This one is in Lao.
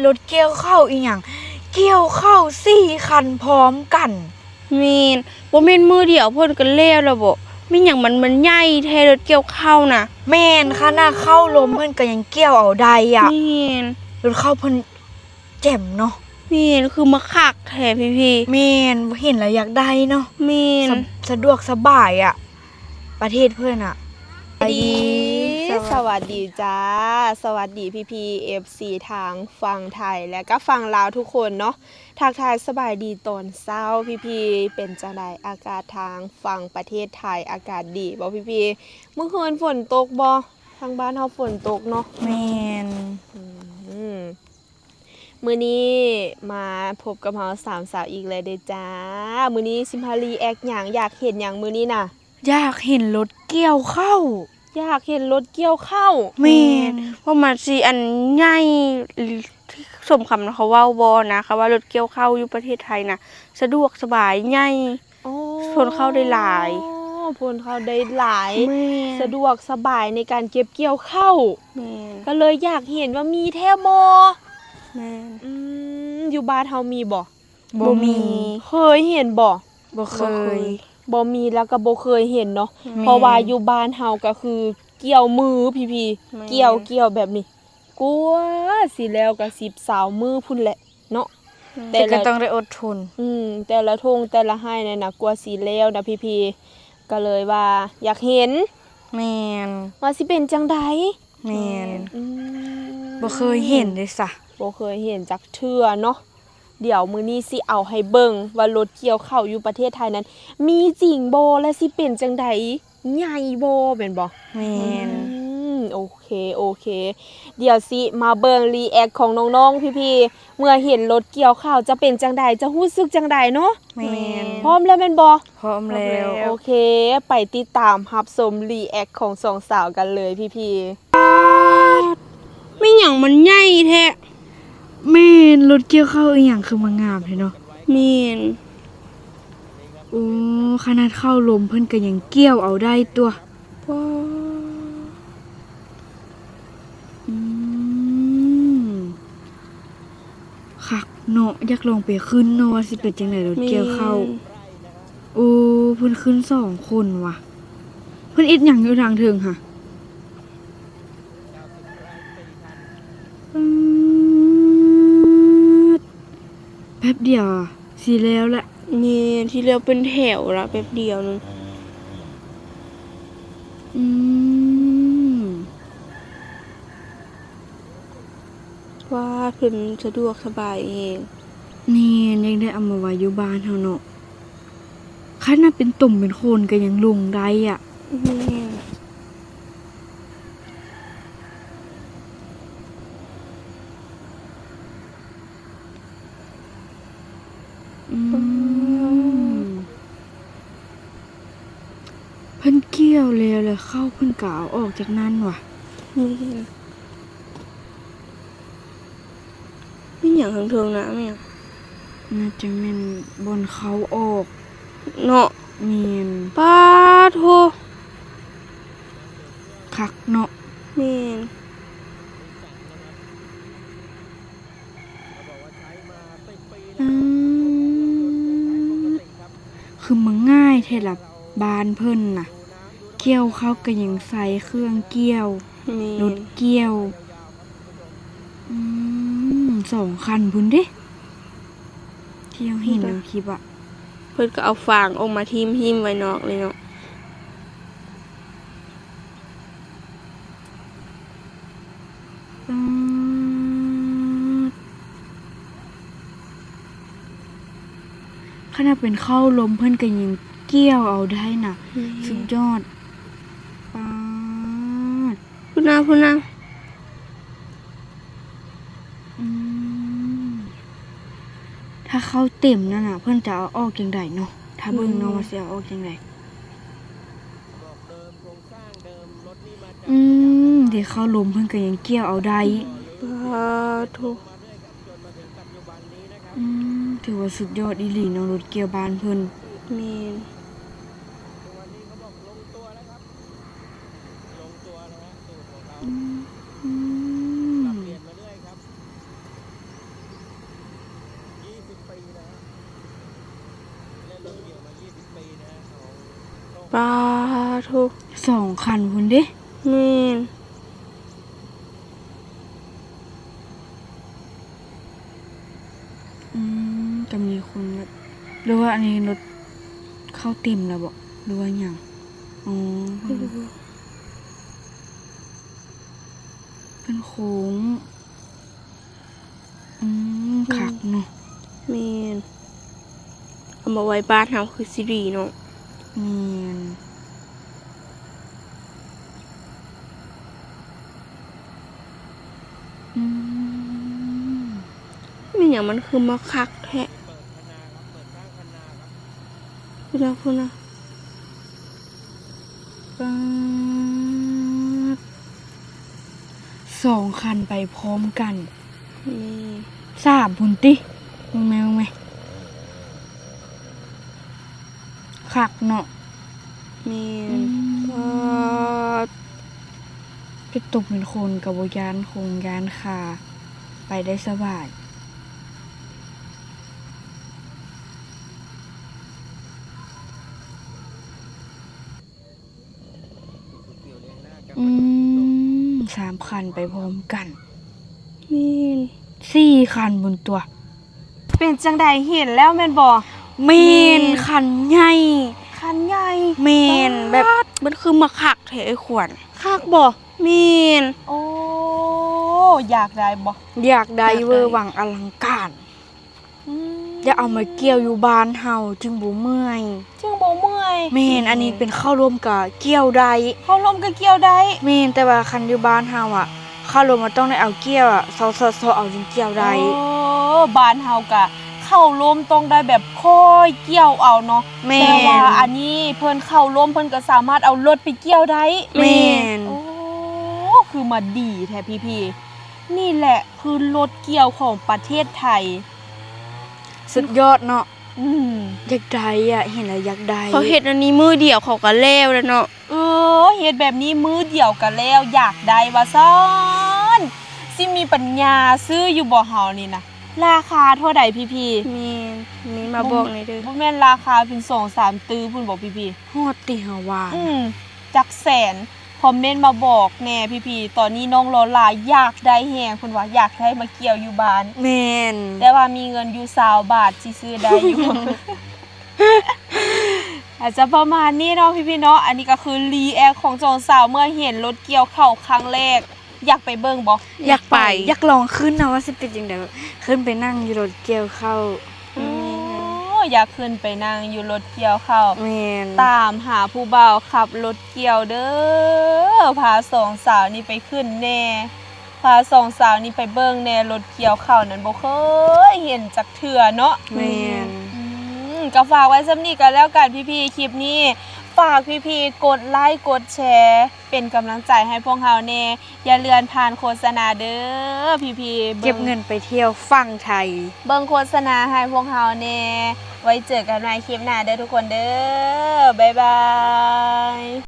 ລົດກ່ຽວເຂົ້າອີ່ຫຍັງ ກ່ຽວເຂົ້າສີ່ຄັນພ້ອມກັນ. ແມ່ນ ບໍ່ແມ່ນມື້ດຽວເພິ່ນກໍແລ້ວລະບໍ? ແມ່ນຫຍັງມັນ ມັນໃຫຍ່ແທ້ລົດກ່ຽວເຂົ້ານະ? ແມ່ນ ຂະໜາດເຂົ້າລົມເພິ່ນກໍຍັງກ່ຽວເອົາໄດ້ອະ. ແມ່ນ ລົດເຂົ້າເພິ່ນແຈ່ມເນາະ. ແມ່ນ ຄືມາຄັກແທ້ພີ່ໆ. ແມ່ນ ເຫັນແລ້ວຢາກໄດ້ເນາະ. ແມ່ນ ສະ ສະດວກສະບາຍອະ ປະເທດເພິ່ນອະ. ສະຫວັດດີ ສະຫວັດດີຈ້າ ສະຫວັດດີພີ່ໆ ເອັຟຊີ ທາງຝັ່ງໄທ ແລະກະຝັ່ງລາວທຸກຄົນເນາະ. ທັກທາຍສະບາຍດີຕອນເຊົ້າພີ່ໆ ເປັນຈັ່ງໃດ ອາກາດທາງຝັ່ງປະເທດໄທ ອາກາດດີບໍ່ພີ່ໆ? ມື້ຄືນຝົນຕົກບໍ່? ທາງບ້ານເຮົາຝົນຕົກເນາະ. ແມ່ນ ອືມ ມື້ນີ້ມາພົບກັບເຮົາສາມສາວອີກແລ້ວເດ້ຈ້າ. ມື້ນີ້ຊິມາຣີແອັກຫຍັງ? ຢາກເຫັນຫຍັງມື້ນີ້ນະ? ຢາກເຫັນລົດກ່ຽວເຂົ້າ. ຢາກເຫັນລົດກ່ຽວເຂົ້າ? ແມ່ນ ເພາະມັນຊິອັນໃຫຍ່ ສົມຄຳເຂົາເວົ້າບໍ່ນະ ຄຳວ່າລົດກ່ຽວເຂົ້າຢູ່ປະເທດໄທນະ ສະດວກສະບາຍ ໃຫຍ່ ໂອ້ ຜົນເຂົ້າໄດ້ຫຼາຍ ຜົນເຂົ້າໄດ້ຫຼາຍ. ແມ່ນ ສະດວກສະບາຍໃນການເກັບກ່ຽວເຂົ້າ. ແມ່ນ ກໍເລີຍຢາກເຫັນວ່າມີແທ້ບໍ່? ແມ່ນ ອືມ ຢູ່ບ້ານເຮົາມີບໍ່? ບໍ່ມີ ບໍ່ມີ ເຄີຍເຫັນບໍ່? ບໍ່ເຄີຍ ບໍ່ມີ ແລ້ວກໍບໍ່ເຄີຍເຫັນເນາະ. ແມ່ນ ເພາະວ່າຢູ່ບ້ານເຮົາກໍຄືກ່ຽວມືພີ່ໆ ແມ່ນ ກ່ຽວ ກ່ຽວແບບນີ້ ກວ່າຊິແລ້ວກໍສິບຊາວມື້ພຸ້ນແຫຼະເນາະ. ແຕ່ ແຕ່ກໍຕ້ອງໄດ້ອົດທົນ. ອືມ ແຕ່ລະທົ່ງແຕ່ລະໄຮ່ນັ້ນນະ ກວ່າຊິແລ້ວນະພີ່ໆ ກໍເລີຍວ່າຢາກເຫັນ. ແມ່ນ ວ່າຊິເປັນຈັ່ງໃດ? ແມ່ນ ອືມ ບໍ່ເຄີຍເຫັນເດ້ຊະ ບໍ່ເຄີຍເຫັນຈັກເທື່ອເນາະ. ດຽວມື້ນີ້ຊິເອົາໃຫ້ເບິ່ງວ່າລົດກ່ຽວເຂົ້າຢູ່ປະເທດໄທນັ້ນມີຈິງບໍ່ ແລະຊິເປັນຈັ່ງໃດ? ໃຫຍ່ບໍ່ແມ່ນບໍ່? ແມ່ນ ອືມ ໂອເຄ ໂອເຄ ດຽວຊິມາເບິ່ງຣີແອັກຂອງນ້ອງໆ ພີ່ໆ ເມື່ອເຫັນລົດກ່ຽວເຂົ້າຈະເປັນຈັ່ງໃດ ຈະຮູ້ສຶກຈັ່ງໃດເນາະ. ແມ່ນ ພ້ອມແລ້ວແມ່ນບໍ່? ພ້ອມແລ້ວ ໂອເຄ ໄປຕິດຕາມຮັບຊົມຣີແອັກຂອງສອງສາວກັນເລີຍພີ່ໆ. ປາດ ແມ່ນຫຍັງມັນໃຫຍ່ແທ້? ແມ່ນ ລົດກ່ຽວເຂົ້າອີ່ຫຍັງຄືມາງາມແທ້ເນາະ. ແມ່ນ ໂອ້ ຂະໜາດເຂົ້າລົມເພິ່ນກໍຍັງກ່ຽວເອົາໄດ້ຕົວະ. ປາດ ອືມ ຄັກເນາະ ຢາກລອງໄປຂຶ້ນເນາະ ວ່າຊິເປັນຈັ່ງໃດລົດກ່ຽວເຂົ້າ. ແມ່ນ ໂອ້ ເພິ່ນຂຶ້ນສອງຄົນຫວາ. ເພິ່ນເຮັດຫຍັງຢູ່ທາງເທິງຫະ? ປາດ ແປັບດຽວຊິແລ້ວແຫຼະ. ແມ່ນ ຊິແລ້ວເປັນແຖວລະ ແປັບດຽວໜຶ່ງ. ອືມ ວ່າເພິ່ນສະດວກສະບາຍແຮງ. ແມ່ນ ຍັງໄດ້ເອົາມາໄວ້ຢູ່ບ້ານເຮົາເນາະ. ຂະໜາດເປັນຕົມເປັນໂຄນກໍຍັງລົງໄດ້ອະ. ແມ່ນ ອືມ ເພິ່ນກ່ຽວແລ້ວ ແລ້ວເຂົ້າເພິ່ນກໍເອົາອອກຈາກນັ້ນຫວາ. ແມ່ນ ແມ່ນຫຍັງເທິງໆນະ ແມ່ນຫຍັງ? ໜ້າຈະແມ່ນບ່ອນເຂົ້າອອກເນາະ. ແມ່ນ ປາດໂທ້ ຄັກເນາະ. ແມ່ນ ອືມ ຄືມັນງ່າຍແທ້ລະ ບ້ານເພິ່ນນະ ກ່ຽວເຂົ້າກໍຍັງໃສ່ເຄື່ອງກ່ຽວ ແມ່ນ ລົດກ່ຽວ. ອືມ ສອງຄັນພຸ້ນເດ້ ທີ່ເຮົາເຫັນໃນຄລິບອະ. ເພິ່ນກໍເອົາຟາງອອກມາຖິ້ມຫິ້ມໄວ້ນອກເລີຍເນາະ. ປາດ ຂະໜາດເປັນເຂົ້າລົມເພິ່ນກໍຍັງກ່ຽວເອົາໄດ້ນະ. ແມ່ນ ສຸດຍອດ. ປາດ ພຸ້ນນະ ພຸ້ນນະ. ອືມ ຖ້າເຂົ້າເຕັມນັ້ນນະ ເພິ່ນຈະເອົາອອກຈັ່ງໃດເນາະ? ຖ້າເບິ່ງເນາະ ແມ່ນ ວ່າຊິເອົາອອກຈັ່ງໃດ. ອືມ ເດ ເຂົ້າລົມເພິ່ນກໍຍັງກ່ຽວເອົາໄດ້. ປາດໂທ້ ອືມ ຖືວ່າສຸດຍອດອີ່ຫຼີເນາະ ລົດກ່ຽວບ້ານເພິ່ນ. ແມ່ນ ອືມ ອືມ ປັບປ່ຽນມາເລື້ອຍຄັບ. ປາໂທ້ ສອງຄັນພຸ້ນເດ້. ແມ່ນ. ອືມ ກໍມີຄົນແບບ ຫຼືວ່າອັນນີ້ລົດເຂົ້າເຕັມແລ້ວບໍ ຫຼືວ່າຫຍັງ? ອໍ ເພິ່ນໂຄ້ງ. ອືມ ອືມ ຄັກເນາະ. ແມ່ນ. ເອົາມາໄວ້ບ້ານເຮົາຄືຊິດີເນາະ. ແມ່ນ. ອືມ ແມ່ນຫຍັງມັນຄືມາຄັກແທ້? ພຸ້ນນະ ພຸ້ນນະ. ປາດ ສອງຄັນໄປພ້ອມກັນ. ແມ່ນ. ສາມພຸ້ນຕິ ເບິ່ງແມ ເບິ່ງແມ ຄັກເນາະ. ແມ່ນ. ອືມ ປາດ ເປັນຕົວເປັນຄົນກໍບໍ່ຢ້ານຄົງຢ້ານຄາ ໄປໄດ້ສະບາຍ. ອືມ ສາມຄັນໄປພ້ອມກັນ. ແມ່ນ. ສີ່ຄັນພຸ້ນຕົວະ. ເປັນຈັ່ງໃດ ເຫັນແລ້ວແມ່ນບໍ່? ແມ່ນ. ແມ່ນ. ຄັນໃຫຍ່ ຄັນໃຫຍ່. ແມ່ນ. ປາດ ແບບມັນຄືມາຄັກແທ້ ໄອ້ຂວັນ. ຄັກບໍ່? ແມ່ນ. ໂອ້ ຢາກໄດ້ບໍ່? ຢາກໄດ້. ຢາກໄດ້ ເວີວັງອະລັງການ. ອືມ ຢາກເອົາມາກ່ຽວຢູ່ບ້ານເຮົາ ຈຶ່ງບໍ່ເມື່ອຍ. ຈຶ່ງບໍ່ເມື່ອຍ. ແມ່ນ. ອັນນີ້ເປັນເຂົ້າລົມກະກ່ຽວໄດ້ ເຂົ້າລົມກະກ່ຽວໄດ້. ແມ່ນ. ແຕ່ວ່າຄັນຢູ່ບ້ານເຮົາອະ ເຂົ້າລົມມັນຕ້ອງໄດ້ເອົາກ່ຽວອະ ຊອກໆໆເອົາຈຶ່ງກ່ຽວໄດ້. ໂອ້ ບ້ານເຮົາກະເຂົ້າລົມຕ້ອງໄດ້ແບບຄ່ອຍກ່ຽວເອົາເນາະ. ແມ່ນ. ແຕ່ວ່າອັນນີ້ເພິ່ນເຂົ້າລົມ ເພິ່ນກະສາມາດເອົາລົດໄປກ່ຽວໄດ້. ແມ່ນ. ໂອ້ ຄືມາດີແທ້ພີ່ໆ. ນີ້ແຫຼະ ຄືລົດກ່ຽວຂອງປະເທດໄທ. ສຸດຍອດເນາະ. ອືມ ຢາກໄດ້ອະ ເຫັນແລ້ວຢາກໄດ້. ເຂົາເຮັດອັນນີ້ມື້ດຽວເຂົາກໍແລ້ວແລ້ວເນາະ. ເອີ ເຮັດແບບນີ້ມື້ດຽວກໍແລ້ວ ຢາກໄດ້ວ່າຊັ້ນ. ຊິມີປັນຍາຊື້ຢູ່ບໍ່ເຮົານີ້ນະ? ລາຄາເທົ່າໃດພີ່ໆ? ແມ່ນ ມີມາບອກແດ່ເດີ. ບໍ່ແມ່ນລາຄາເປັນສອງສາມຕື້ພຸ້ນບໍ່ພີ່ໆ? ຮອດຕິເຮົາວ່າ. ອືມ ຈັກແສນ? ຄອມເມັນມາບອກແດ່ພີ່ໆ. ຕອນນີ້ນ້ອງລໍລາຢາກໄດ້ແຮງ ເພິ່ນວ່າຢາກໄດ້ມາກ່ຽວຢູ່ບ້ານ. ແມ່ນ. ແຕ່ວ່າມີເງິນຢູ່ຊາວບາດ ຊິຊື້ໄດ້ຢູ່. ອາດຈະປະມານນີ້ເນາະພີ່ໆເນາະ. ອັນນີ້ກໍຄືຣີແອັກຂອງສອງສາວເມື່ອເຫັນລົດກ່ຽວເຂົ້າຄັ້ງແລກ. ຢາກໄປເບິ່ງບໍ່? ຢາກໄປ. ຢາກໄປ ຢາກລອງຂຶ້ນນະວ່າຊິເປັນຈັ່ງໃດ ຂຶ້ນໄປນັ່ງຢູ່ລົດກ່ຽວເຂົ້າ. ໂອ້ ຢາກຂຶ້ນໄປນັ່ງຢູ່ລົດກ່ຽວເຂົ້າ. ແມ່ນ. ຕາມຫາຜູ້ບ່າວຂັບລົດກ່ຽວເດີ ພາສອງສາວນີ້ໄປຂຶ້ນແດ່ ພາສອງສາວນີ້ໄປເບິ່ງແດ່. ລົດກ່ຽວເຂົ້ານັ້ນບໍ່ເຄີຍເຫັນຈັກເທື່ອເນາະ. ແມ່ນ. ອືມ ກໍຝາກໄວ້ສ່ຳນີ້ກໍແລ້ວກັນພີ່ໆ. ຄລິບນີ້ຝາກພີ່ໆກົດໄລກົດແຊ ເປັນກຳລັງໃຈໃຫ້ພວກເຮົາແດ່. ຢ່າເລື່ອນຜ່ານໂຄສະນາເດີພີ່ໆ. ເກັບເງິນໄປທ່ຽວຝັ່ງໄທ. ເບິ່ງໂຄສະນາໃຫ້ພວກເຮົາແດ່. ໄວ້ເຈີກັນໃໝ່ຄລິບໜ້າເດີທຸກຄົນເດີ. ບາຍບາຍ.